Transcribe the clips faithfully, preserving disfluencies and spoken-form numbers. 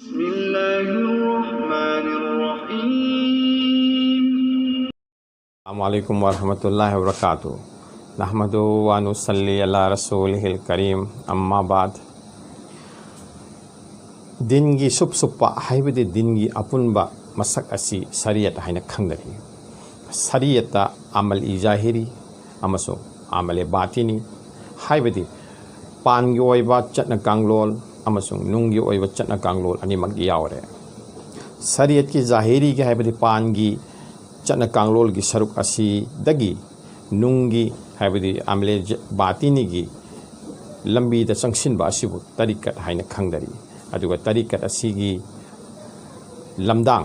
بسم الله الرحمن الرحيم. السلام عليكم ورحمة الله وبركاته. نحمده ونصلي على رسوله الكريم. أما بعد. ꯗꯤꯟꯒꯤ soup ꯁꯨꯞꯄ ꯍꯥꯏꯕꯗꯤ ꯗꯤꯟꯒꯤ ꯑꯄꯨꯟꯕ ꯃꯁꯛ ꯑꯁꯤ ꯁꯔꯤꯌꯠ ꯍꯥꯏꯅ ꯈꯪꯅꯔꯤ꯫ ꯁꯔꯤꯌꯠꯇ ꯑꯃꯜ ꯏ ꯖꯥꯍꯤꯔꯤ ꯑꯃꯁꯨꯡ ꯑꯃꯜ ꯏ ꯕꯥꯇꯤꯅꯤ ꯍꯥꯏꯕꯗꯤ ꯄꯥꯟꯒꯤ ꯑꯣꯏꯕ ꯆꯠꯅ ꯀꯥꯡꯂꯣꯟ ꯑꯃꯁꯨꯡ ꯅꯨꯡꯒꯤ ꯑꯣꯏꯕ ꯆꯠꯅ ꯀꯥꯡꯂꯣꯟ ꯑꯅꯤꯃꯛ ꯌꯥꯎꯔꯦ꯫ ꯁꯔꯤꯌꯠꯀꯤ ꯖꯥꯍꯤꯔꯤꯒꯤ ꯍꯥꯏꯕꯗꯤ ꯄꯥꯟꯒꯤ ꯆꯠꯅ ꯀꯥꯡꯂꯣꯟꯒꯤ ꯁꯔꯨꯛ ꯑꯁꯤꯗꯒꯤ ꯅꯨꯡꯒꯤ ꯍꯥꯏꯕꯗꯤ ꯑꯃꯂꯦ ꯖ-, ꯕꯥꯇꯤꯅꯤꯒꯤ ꯂꯝꯕꯤꯗ ꯆꯪꯁꯤꯟꯕ ꯑꯁꯤꯕꯨ ꯇꯔꯤꯀꯠ ꯍꯥꯏꯅ ꯈꯪꯅꯔꯤ꯫ ꯑꯗꯨꯒ ꯇꯔꯤꯀꯠ ꯑꯁꯤꯒꯤ ꯂꯝꯗꯥꯡ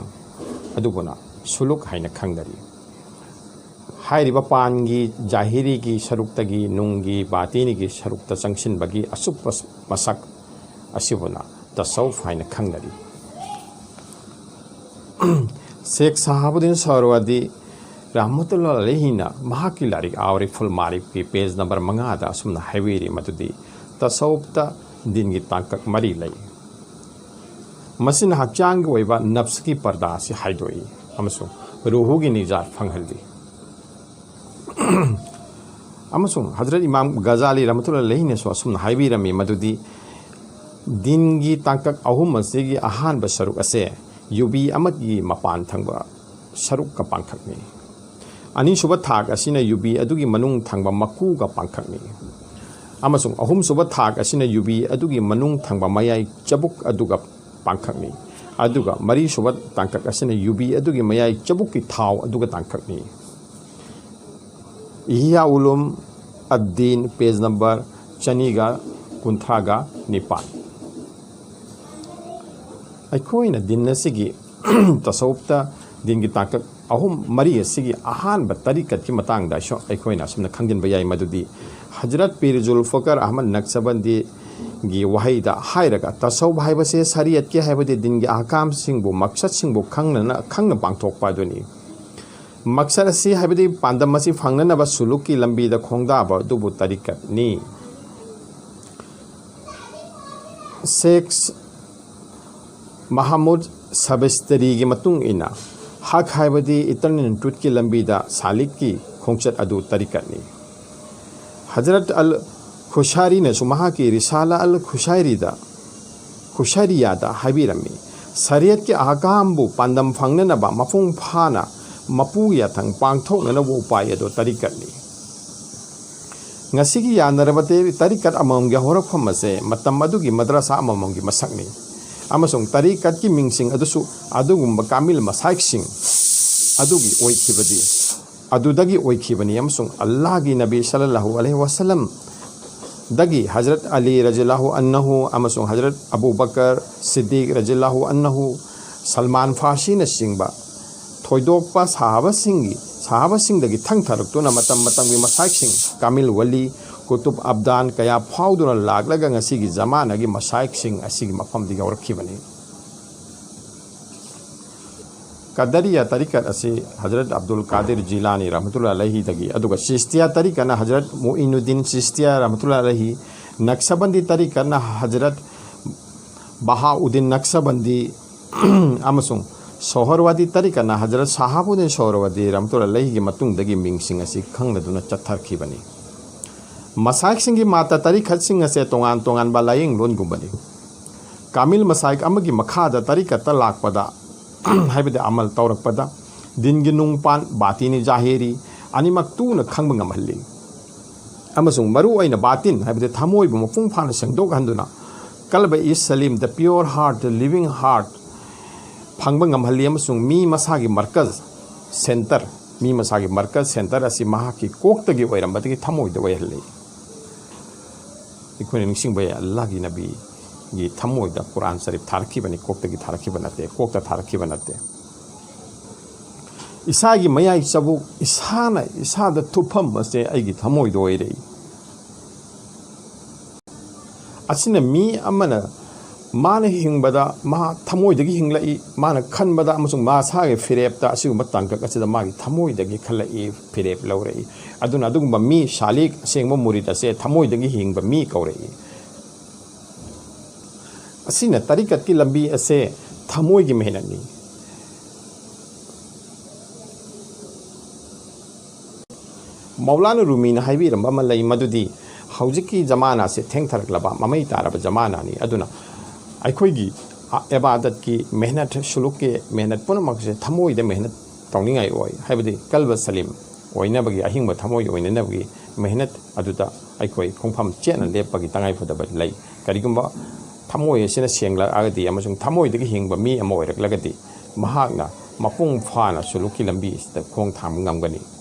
ꯑꯗꯨꯕꯨꯅ ꯁꯨꯂꯨꯛ ꯍꯥꯏꯅ ꯈꯪꯅꯔꯤ꯫ ꯍꯥꯏꯔꯤꯕ ꯄꯥꯟꯒꯤ ꯖꯥꯍꯤꯔꯤꯒꯤ ꯁꯔꯨꯛꯇꯒꯤ ꯅꯨꯡꯒꯤ ꯕꯥꯇꯤꯅꯤꯒꯤ ꯁꯔꯨꯛꯇ ꯆꯪꯁꯤꯟꯕꯒꯤ ꯑꯁꯨꯞꯄ ꯃꯁꯛ ꯑꯁꯤꯕꯨꯅ ꯇꯁꯧꯐ ꯍꯥꯏꯅ ꯈꯪꯅꯔꯤ꯫ ꯁꯦꯈ ꯁꯍꯥꯕꯨꯗꯤꯟ ꯁꯍꯔꯋꯥꯗꯤ ꯔꯍꯃꯇꯨꯜꯂꯥ ꯑꯂꯩꯍꯤꯅ ꯃꯍꯥꯛꯀꯤ ꯂꯥꯏꯔꯤꯛ ꯑꯥꯎꯔꯤꯐꯨꯜ ꯃꯥꯔꯤꯐꯀꯤ ꯄꯦꯖ ꯅꯝꯕꯔ ꯃꯉꯥꯗ ꯑꯁꯨꯝꯅ ꯍꯥꯏꯕꯤꯔꯤ ꯃꯗꯨꯗꯤ ꯇꯁꯧꯐꯇ ꯗꯤꯟꯒꯤ ꯇꯥꯡꯀꯛ ꯃꯔꯤ ꯂꯩ꯫ ꯃꯁꯤꯅ ꯍꯛꯆꯥꯡꯒꯤ ꯑꯣꯏꯕ ꯅꯐꯁꯀꯤ ꯄꯔꯗꯥ ꯑꯁꯤ ꯍꯥꯏꯗꯣꯛꯏ ꯑꯃꯁꯨꯡ ꯔꯨꯍꯨꯒꯤ ꯅꯤꯖꯥꯠ ꯐꯪꯍꯜꯂꯤ꯫ ꯑꯃꯁꯨꯡ ꯍꯖꯔꯠ ꯏꯃꯥꯝ ꯒꯖꯥꯂꯤ ꯔꯍꯃꯇꯨꯜꯂꯥꯍꯤ ꯑꯂꯩꯍꯤꯅꯁꯨ ꯑꯁꯨꯝꯅ ꯍꯥꯏꯕꯤꯔꯝꯃꯤ ꯃꯗꯨꯗꯤ ꯗꯤꯟꯒꯤ ꯇꯥꯡꯀꯛ ꯑꯍꯨꯝ ꯑꯁꯤꯒꯤ ꯑꯍꯥꯟꯕ ꯁꯔꯨꯛ ꯑꯁꯦ ꯌꯨꯕꯤ ꯑꯃꯒꯤ ꯃꯄꯥꯟ ꯊꯪꯕ ꯁꯔꯨꯛꯀ ꯄꯥꯡꯈꯛꯅꯤ꯫ ꯑꯅꯤꯁꯨꯕ ꯊꯥꯛ ꯑꯁꯤꯅ ꯌꯨꯕꯤ ꯑꯗꯨꯒꯤ ꯃꯅꯨꯡ ꯊꯪꯕ ꯃꯀꯨꯒ ꯄꯥꯡꯈꯛꯅꯤ꯫ ꯑꯃꯁꯨꯡ ꯑꯍꯨꯝꯁꯨꯕ ꯊꯥꯛ ꯑꯁꯤꯅ ꯌꯨꯕꯤ ꯑꯗꯨꯒꯤ ꯃꯅꯨꯡ ꯊꯪꯕ ꯃꯌꯥꯏ ꯆꯕꯨꯛ ꯑꯗꯨꯒ ꯄꯥꯡꯈꯛꯅꯤ꯫ ꯑꯗꯨꯒ ꯃꯔꯤꯁꯨꯕ ꯇꯥꯡꯀꯛ ꯑꯁꯤꯅ ꯌꯨꯕꯤ ꯑꯗꯨꯒꯤ ꯃꯌꯥꯏ ꯆꯕꯨꯛꯀꯤ ꯊꯥꯎ ꯑꯗꯨꯒ ꯇꯥꯡꯀꯛꯅꯤ꯫ ꯏꯍꯤꯌꯥ ꯎꯂꯨꯝ ꯑꯗꯗꯤꯟ, ꯄꯦꯖ ꯅꯝꯕꯔ ꯆꯅꯤꯒ ꯀꯨꯟꯊ꯭ꯔꯥꯒ ꯅꯤꯄꯥꯟ꯫ ꯑꯩꯈꯣꯏꯅ ꯗꯤꯟ ꯑꯁꯤꯒꯤ ꯇꯁꯧꯐꯇ ꯗꯤꯟꯒꯤ ꯇꯥꯡꯀꯛ ꯑꯍꯨꯝ ꯃꯔꯤ ꯑꯁꯤꯒꯤ ꯑꯍꯥꯟꯕ ꯇꯔꯤꯀꯠꯀꯤ ꯃꯇꯥꯡꯗ ꯑꯩꯁꯨ-, ꯑꯩꯈꯣꯏꯅ ꯑꯁꯨꯝꯅ ꯈꯪꯖꯤꯟꯕ ꯌꯥꯏ ꯃꯗꯨꯗꯤ ꯍꯖꯔꯠ ꯄꯤꯔ ꯖꯨꯜꯐꯀꯔ ꯑꯍꯃꯗ ꯅꯛꯁꯕꯟꯗꯤꯒꯤ ꯋꯥꯍꯩꯗ ꯍꯥꯏꯔꯒ ꯇꯁꯧꯐ ꯍꯥꯏꯕꯁꯦ ꯁꯔꯤꯌꯠꯀꯤ ꯍꯥꯏꯕꯗꯤ ꯗꯤꯟꯒꯤ ꯑꯍꯀꯥꯝꯁꯤꯡꯕꯨ, ꯃꯛꯁꯠꯁꯤꯡꯕꯨ ꯈꯪꯅꯅ, ꯈꯪꯅ ꯄꯥꯡꯊꯣꯛꯄ ꯑꯗꯨꯅꯤ꯫ ꯃꯛꯁꯠ ꯑꯁꯤ ꯍꯥꯏꯕꯗꯤ ꯄꯥꯟꯗꯝ ꯑꯁꯤ ꯐꯪꯅꯅꯕ ꯁꯨꯂꯨꯛꯀꯤ ꯂꯝꯕꯤꯗ ꯈꯣꯡꯗꯥꯕ ꯑꯗꯨꯕꯨ ꯇꯔꯤꯀꯠꯅꯤ꯫ ꯁꯦꯈ ꯃꯍꯃꯨꯗ ꯁꯕꯦꯁꯇꯔꯤꯒꯤ ꯃꯇꯨꯡ ꯏꯟꯅ, ꯍꯛ ꯍꯥꯏꯕꯗꯤ ꯏꯇꯔꯅꯦꯜ ꯇ꯭ꯔꯨꯠꯀꯤ ꯂꯝꯕꯤꯗ ꯁꯥꯂꯤꯛꯀꯤ ꯈꯣꯡꯆꯠ ꯑꯗꯨ ꯇꯔꯤꯀꯠꯅꯤ꯫ ꯍꯖꯔꯠ ꯑꯜ ꯈꯨꯁꯥꯔꯤꯅꯁꯨ ꯃꯍꯥꯛꯀꯤ ꯔꯤꯁꯥꯂꯥ ꯑꯜ ꯈꯨꯁꯥꯏꯔꯤꯗ, ꯈꯨꯁꯥꯏꯔꯤꯌꯥꯗ ꯍꯥꯏꯕꯤꯔꯝꯃꯤ, ꯁꯔꯤꯌꯠꯀꯤ ꯑꯍꯀꯥꯝꯕꯨ ꯄꯥꯟꯗꯝ ꯐꯪꯅꯅꯕ ꯃꯄꯨꯡ ꯐꯥꯅ ꯃꯄꯨꯒꯤ ꯌꯥꯊꯪ ꯄꯥꯡꯊꯣꯛꯅꯅꯕ ꯎꯄꯥꯏ ꯑꯗꯨ ꯇꯔꯤꯀꯠꯅꯤ꯫ ꯉꯁꯤꯒꯤ ꯌꯥꯅꯔꯕ ꯇꯦ-, ꯇꯔꯤꯀꯠ ꯑꯃꯃꯝꯒꯤ ꯍꯧꯔꯛꯐꯝ ꯑꯁꯦ ꯃꯇꯝ ꯑꯗꯨꯒꯤ ꯃꯗ꯭ꯔꯁꯥ ꯑꯃꯃꯝꯒꯤ ꯃꯁꯛꯅꯤ, ꯑꯃꯁꯨꯡ ꯇꯔꯤꯀꯠꯀꯤ ꯃꯤꯡꯁꯤꯡ ꯑꯗꯨꯁꯨ ꯑꯗꯨꯒꯨꯝꯕ ꯀꯥꯃꯤꯜ ꯃꯁꯥꯏꯛꯁꯤꯡ ꯑꯗꯨꯒꯤ ꯑꯣꯏꯈꯤꯕꯗꯤ, ꯑꯗꯨꯗꯒꯤ ꯑꯣꯏꯈꯤꯕꯅꯤ, ꯑꯃꯁꯨꯡ ꯑꯜꯂꯥꯍꯒꯤ ꯅꯕꯤ ꯁꯜꯂꯜꯂꯥꯍꯨ ꯑꯂꯩꯍꯤ ꯋꯥꯁꯜꯂꯝ ꯗꯒꯤ ꯍꯖꯔꯠ ꯑꯂꯤ ꯔꯖꯤꯌꯜꯂꯥꯍꯨ ꯑꯟꯍꯨ ꯑꯃꯁꯨꯡ ꯍꯖꯔꯠ ꯑꯕꯨ ꯕꯀꯔ ꯁꯤꯗꯤꯛ ꯔꯖꯤꯌꯜꯂꯥꯍꯨ ꯑꯟꯍꯨ, ꯁꯜꯃꯥꯟ ꯐꯥꯔꯁꯤꯅꯆꯤꯡꯕ ꯊꯣꯏꯗꯣꯛꯄ ꯁꯍꯥꯕꯁꯤꯡꯒꯤ, ꯁꯍꯥꯕꯁꯤꯡꯗꯒꯤ ꯊꯪꯊꯔꯛꯇꯨꯅ ꯃꯇꯝ ꯃꯇꯝꯒꯤ ꯃꯁꯥꯏꯛꯁꯤꯡ, ꯀꯥꯃꯤꯜ ꯋꯂꯤ, ꯀꯨꯇꯨꯕ ꯑꯕꯗꯥꯟ ꯀꯌꯥ ꯐꯥꯎꯗꯨꯅ ꯂꯥꯛꯂꯒ ꯉꯁꯤꯒꯤ ꯖꯃꯥꯅꯒꯤ ꯃꯁꯥꯏꯛꯁꯤꯡ ꯑꯁꯤꯒꯤ ꯃꯐꯝꯗ ꯌꯧꯔꯛꯈꯤꯕꯅꯤ꯫ ꯀꯗꯔꯤꯌꯥ ꯇꯔꯤꯀꯠ ꯑꯁꯤ ꯍꯖꯔꯠ ꯑꯕꯗꯨꯜ ꯀꯥꯗꯤꯔ ꯖꯤꯂꯥꯅꯤ ꯔꯍꯃꯇꯨꯜꯂꯥꯍꯤ ꯑꯂꯩꯍꯤꯗꯒꯤ, ꯑꯗꯨꯒ ꯆꯤꯁꯇꯤꯌꯥ ꯇꯔꯤꯀꯠꯅ ꯍꯖꯔꯠ ꯃꯨꯏꯅꯨꯗꯗꯤꯟ ꯆꯤꯁꯇꯤꯌꯥ ꯔꯍꯃꯇꯨꯜꯂꯥꯍꯤ ꯑꯂꯩꯍꯤ, ꯅꯛꯁꯕꯟꯗꯤ ꯇꯔꯤꯀꯠꯅ ꯍꯖꯔꯠ ꯕꯍꯥꯎꯗꯤꯟ ꯅꯛꯁꯕꯟꯗꯤ, ꯑꯃꯁꯨꯡ ꯁꯣꯍꯔꯋꯥꯗꯤ ꯇꯔꯤꯀꯠꯅ ꯍꯖꯔꯠ ꯁꯍꯥꯕꯨꯗꯤꯟ ꯁꯣꯍꯔꯋꯥꯗꯤ ꯔꯍꯃꯇꯨꯜꯂꯥꯍꯤ ꯑꯂꯩꯍꯤꯒꯤ ꯃꯇꯨꯡꯗꯒꯤ ꯃꯤꯡꯁꯤꯡ ꯑꯁꯤ ꯈꯪꯅꯗꯨꯅ ꯆꯠꯊꯔꯛꯈꯤꯕꯅꯤ꯫ ꯃꯁꯥꯏꯛꯁꯤꯡꯒꯤ ꯃꯥꯇ ꯇꯔꯤꯀꯠꯁꯤꯡ ꯑꯁꯦ ꯇꯣꯉꯥꯟ ꯇꯣꯉꯥꯟꯕ ꯂꯥꯏꯌꯦꯡꯂꯣꯟꯒꯨꯝꯕꯅꯤ꯫ ꯀꯥꯃꯤꯜ ꯃꯁꯥꯏꯛ ꯑꯃꯒꯤ ꯃꯈꯥꯗ ꯇꯔꯤꯀꯠꯇ ꯂꯥꯛꯄꯗ, ꯍꯥꯏꯕꯗꯤ ꯑꯃꯜ ꯇꯧꯔꯛꯄꯗ, ꯗꯤꯟꯒꯤ ꯅꯨꯡꯄꯥꯟ, ꯕꯥꯇꯤꯅꯤ ꯖꯥꯍꯤꯔꯤ ꯑꯅꯤꯃꯛ ꯇꯨꯅ ꯈꯪꯕ ꯉꯝꯍꯜꯂꯤ꯫ ꯑꯃꯁꯨꯡ ꯃꯔꯨ ꯑꯣꯏꯅ ꯕꯥꯇꯤꯟ, ꯍꯥꯏꯕꯗꯤ ꯊꯃꯣꯏꯕꯨ ꯃꯄꯨꯡ ꯐꯥꯅ ꯁꯦꯡꯗꯣꯛꯍꯟꯗꯨꯅ, ꯀꯜꯕ ꯏꯁ ꯁꯂꯤꯝ, the pure heart, the living heart, ꯐꯪꯕ ꯉꯝꯍꯜꯂꯤ, ꯑꯃꯁꯨꯡ ꯃꯤ ꯃꯁꯥꯒꯤ ꯃꯔꯀꯖ, center, ꯃꯤ ꯃꯁꯥꯒꯤ ꯃꯔꯀꯖ, center ꯑꯁꯤ ꯃꯍꯥꯛꯀꯤ ꯀꯣꯛꯇꯒꯤ ꯑꯣꯏꯔꯝꯕꯗꯒꯤ ꯊꯃꯣꯏꯗ ꯑꯣꯏꯍꯜꯂꯤ꯫ ꯑꯩꯈꯣꯏꯅ ꯅꯤꯡꯁꯤꯡꯕ ꯌꯥꯏ, ꯑꯜꯂꯥꯍꯒꯤ ꯅꯕꯤꯒꯤ ꯊꯃꯣꯏꯗ ꯀꯨꯔꯥꯟ ꯁꯔꯤꯐ ꯊꯥꯔꯛꯈꯤꯕꯅꯤ, ꯀꯣꯛꯇꯒꯤ ꯊꯥꯔꯛꯈꯤꯕ ꯅꯠꯇꯦ, ꯀꯣꯛꯇ ꯊꯥꯔꯛꯈꯤꯕ ꯅꯠꯇꯦ꯫ ꯏꯁꯥꯒꯤ ꯃꯌꯥꯏ ꯆꯕꯨꯛ, ꯏꯁꯥꯅ ꯏꯁꯥꯗ ꯊꯨꯞꯐꯝ ꯑꯁꯦ ꯑꯩꯒꯤ ꯊꯃꯣꯏꯗ ꯑꯣꯏꯔꯛꯏ꯫ ꯑꯁꯤꯅ ꯃꯤ ꯑꯃꯅ ꯃꯥꯅ ꯍꯤꯡꯕꯗ ꯃꯥ ꯊꯃꯣꯏꯗꯒꯤ ꯍꯤꯡꯂꯛꯏ, ꯃꯥꯅ ꯈꯟꯕꯗ ꯑꯃꯁꯨꯡ ꯃꯁꯥꯒꯤ ꯐꯤꯔꯦꯞꯇ ꯑꯁꯤꯒꯨꯝꯕ ꯇꯥꯡꯀꯛ ꯑꯁꯤꯗ ꯃꯥꯒꯤ ꯊꯃꯣꯏꯗꯒꯤ ꯈꯜꯂꯛꯏ, ꯐꯤꯔꯦꯞ ꯂꯧꯔꯛꯏ꯫ ꯑꯗꯨꯅ ꯑꯗꯨꯒꯨꯝꯕ ꯃꯤ ꯁꯥꯂꯤꯛ, ꯑꯁꯦꯡꯕ ꯃꯨꯔꯤꯗ ꯑꯁꯦ ꯊꯃꯣꯏꯗꯒꯤ ꯍꯤꯡꯕ ꯃꯤ ꯀꯧꯔꯛꯏ꯫ ꯑꯁꯤꯅ ꯇꯔꯤꯀꯠꯀꯤ ꯂꯝꯕꯤ ꯑꯁꯦ ꯊꯃꯣꯏꯒꯤ ꯃꯦꯍꯅꯠꯅꯤ꯫ ꯃꯧꯂꯥꯅ ꯔꯨꯃꯤꯅ ꯍꯥꯏꯕꯤꯔꯝꯕ ꯑꯃ ꯂꯩ, ꯃꯗꯨꯗꯤ ꯍꯧꯖꯤꯛꯀꯤ ꯖꯃꯥꯅꯥꯁꯦ ꯊꯦꯡꯊꯔꯛꯂꯕ, ꯃꯃꯩ ꯇꯥꯔꯕ ꯖꯃꯥꯅꯥꯅꯤ꯫ ꯑꯗꯨꯅ ꯑꯩꯈꯣꯏꯒꯤ ꯑ, ꯑꯦꯕꯥꯗꯠꯀꯤ ꯃꯦꯍꯅꯠ, ꯁꯨꯂꯨꯛꯀꯤ ꯃꯦꯍꯅꯠ ꯄꯨꯝꯅꯃꯛꯁꯦ ꯊꯃꯣꯏꯗ ꯃꯦꯍꯅꯠ ꯇꯧꯅꯤꯡꯉꯥꯏ ꯑꯣꯏ, ꯍꯥꯏꯕꯗꯤ ꯀꯜꯕ ꯁꯂꯤꯝ ꯑꯣꯏꯅꯕꯒꯤ, ꯑꯍꯤꯡꯕ ꯊꯃꯣꯏ ꯑꯣꯏꯅꯅꯕꯒꯤ ꯃꯦꯍꯅꯠ ꯑꯗꯨꯗ ꯑꯩꯈꯣꯏ ꯈꯣꯡꯐꯝ ꯆꯦꯠꯅ ꯂꯦꯞꯄꯒꯤ ꯇꯉꯥꯏꯐꯗꯕ ꯂꯩ꯫ ꯀꯔꯤꯒꯨꯝꯕ ꯊꯃꯣꯏ ꯑꯁꯤꯅ ꯁꯦꯡꯂꯛꯑꯒꯗꯤ ꯑꯃꯁꯨꯡ ꯊꯃꯣꯏꯗꯒꯤ ꯍꯤꯡꯕ ꯃꯤ ꯑꯃ ꯑꯣꯏꯔꯛꯂꯒꯗꯤ, ꯃꯍꯥꯛꯅ ꯃꯄꯨꯡ ꯐꯥꯅ ꯁꯨꯂꯨꯛꯀꯤ ꯂꯝꯕꯤ ꯑꯁꯤꯗ ꯈꯣꯡ ꯊꯥꯡꯕ ꯉꯝꯒꯅꯤ꯫